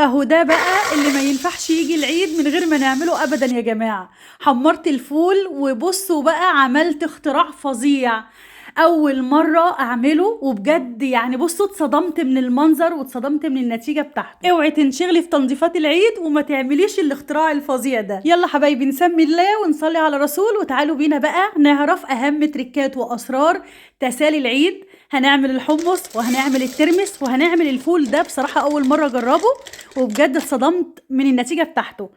اهو ده بقى اللي ما ينفعش يجي العيد من غير ما نعمله ابدا يا جماعة. حمرت الفول وبصوا بقى عملت اختراع فظيع، اول مرة اعمله وبجد يعني بصوا اتصدمت من المنظر واتصدمت من النتيجة بتاعته. اوعي تنشغلي في تنظيفات العيد وما تعمليش الاختراع الفظيع ده. يلا حبايبي نسمي الله ونصلي على رسول، وتعالوا بينا بقى نعرف اهم تريكات واسرار تسالي العيد. هنعمل الحمص وهنعمل الترمس وهنعمل الفول، ده بصراحة اول مرة اجربه وبجد اتصدمت من النتيجة بتاعته.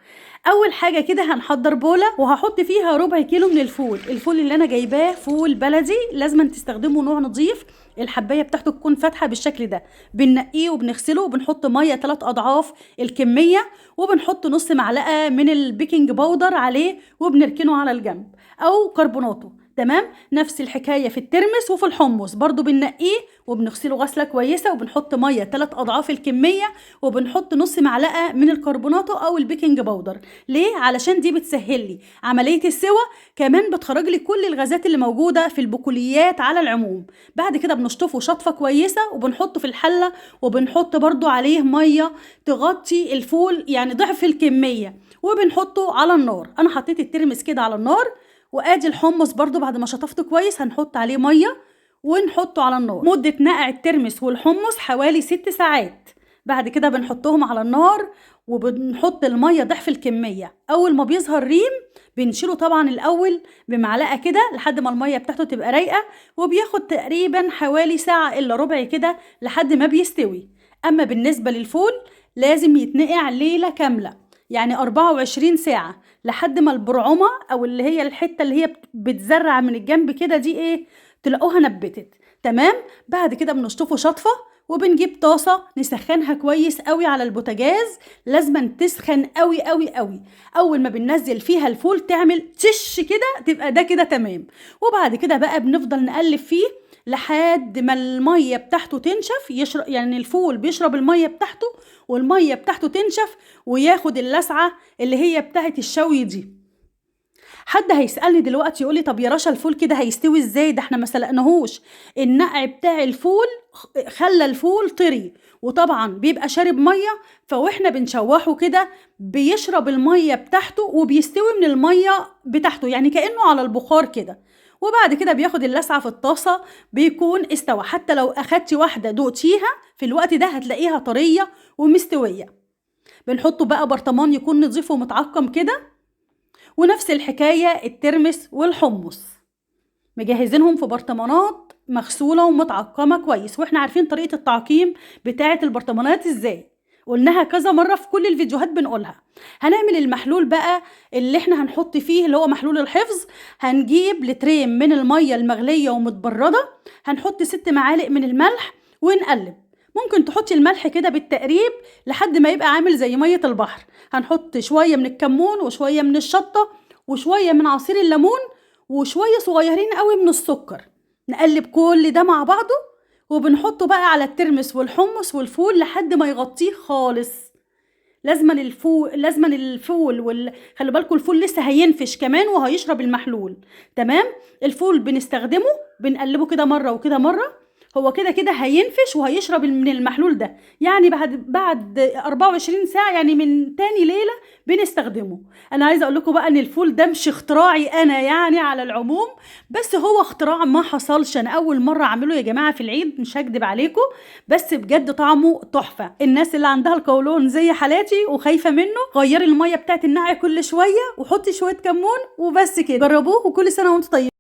اول حاجة كده هنحضر بوله وهحط فيها ربع كيلو من الفول. الفول اللي انا جايباه فول بلدي، لازم تستخدموا نوع نظيف، الحبايه بتاعته تكون فاتحة بالشكل ده. بننقيه وبنغسله وبنحط مية 3 اضعاف الكمية، وبنحط نص معلقه من ال baking powder عليه وبنركنه على الجنب او كربوناته. تمام. نفس الحكاية في الترمس وفي الحمص برضو، بننقيه وبنغسله غسله كويسة وبنحط مية 3 اضعاف الكمية وبنحط نص معلقه من الكربوناتو او ال baking powder. ليه؟ علشان دي بتسهل لي عملية السوى، كمان بتخرج لي كل الغازات اللي موجودة في البقوليات على العموم. بعد كده بنشطفه شطفه كويسة وبنحطه في الحلة، وبنحط برضو عليه مية تغطي الفول يعني ضعف الكمية، وبنحطه على النار. انا حطيت الترمس كده على النار، وادي الحمص برضو بعد ما شطفته كويس هنحط عليه مية ونحطه على النار. مدة نقع الترمس والحمص حوالي 6 ساعات. بعد كده بنحطهم على النار وبنحط المية ضعف الكمية. اول ما بيظهر ريم بنشيله طبعا الاول بمعلقه كده لحد ما المية بتاعته تبقى رايقة، وبياخد تقريبا حوالي ساعة الا ربع كده لحد ما بيستوي. اما بالنسبة للفول لازم يتنقع ليلة كاملة، يعني 24 ساعة، لحد ما البرعمة او اللي هي الحتة اللي هي بتزرع من الجنب كده دي ايه تلاقوها نبتت. تمام. بعد كده بنشطفه شطفة وبنجيب طاسة نسخنها كويس قوي على البوتاجاز، لازم تسخن قوي قوي قوي. اول ما بننزل فيها الفول تعمل تش كده، تبقى ده كده تمام. وبعد كده بقى بنفضل نقلب فيه لحد ما المية بتاعته تنشف، يشرب يعني الفول بيشرب المية بتاعته والمية بتاعته تنشف وياخد اللسعه اللي هي بتاعت الشوي دي. حد هيسالني دلوقتي يقولي طب يا رشا الفول كده هيستوي ازاي؟ ده احنا ما سلقناهوش. النقع بتاع الفول خلى الفول طري، وطبعا بيبقى شارب مية، فواحنا بنشوحه كده بيشرب المية بتاعته وبيستوي من المية بتاعته، يعني كانه على البخار كده. وبعد كده بياخد اللسعه في الطاسه بيكون استوى. حتى لو اخدتي واحدة دوقتيها في الوقت ده هتلاقيها طرية ومستويه. بنحطه بقى برطمان يكون نظيف ومتعقم كده. ونفس الحكاية الترمس والحمص مجهزينهم في برطمانات مغسوله ومتعقمه كويس، واحنا عارفين طريقه التعقيم بتاعه البرطمانات ازاي، قلناها كذا مرة في كل الفيديوهات بنقولها. هنعمل المحلول بقى اللي احنا هنحط فيه اللي هو محلول الحفظ. هنجيب 2 لتر من المية المغليه ومتبرده، هنحط 6 معالق من الملح ونقلب. ممكن تحطي الملح كده بالتقريب لحد ما يبقى عامل زي مية البحر. هنحط شوية من الكمون وشوية من الشطه وشوية من عصير الليمون وشوية صغيرين قوي من السكر. نقلب كل ده مع بعضه وبنحطه بقى على الترمس والحمص والفول لحد ما يغطيه خالص. لازما الفول، خلي بالكم الفول لسه هينفش كمان وهيشرب المحلول. تمام. الفول بنستخدمه بنقلبه كده مرة وكده مرة، هو كده كده هينفش وهيشرب من المحلول ده، يعني بعد 24 ساعة، يعني من تاني ليلة بنستخدمه. انا عايزه اقول لكم بقى ان الفول ده مش اختراعي انا يعني على العموم، بس هو اختراع ما حصلش، انا اول مرة اعمله يا جماعة في العيد، مش هكدب عليكم، بس بجد طعمه تحفة. الناس اللي عندها القولون زي حالاتي وخايفة منه، غيري المية بتاعت النقع كل شوية وحطي شوية كمون وبس كده. جربوه وكل سنة وانتم طيبين.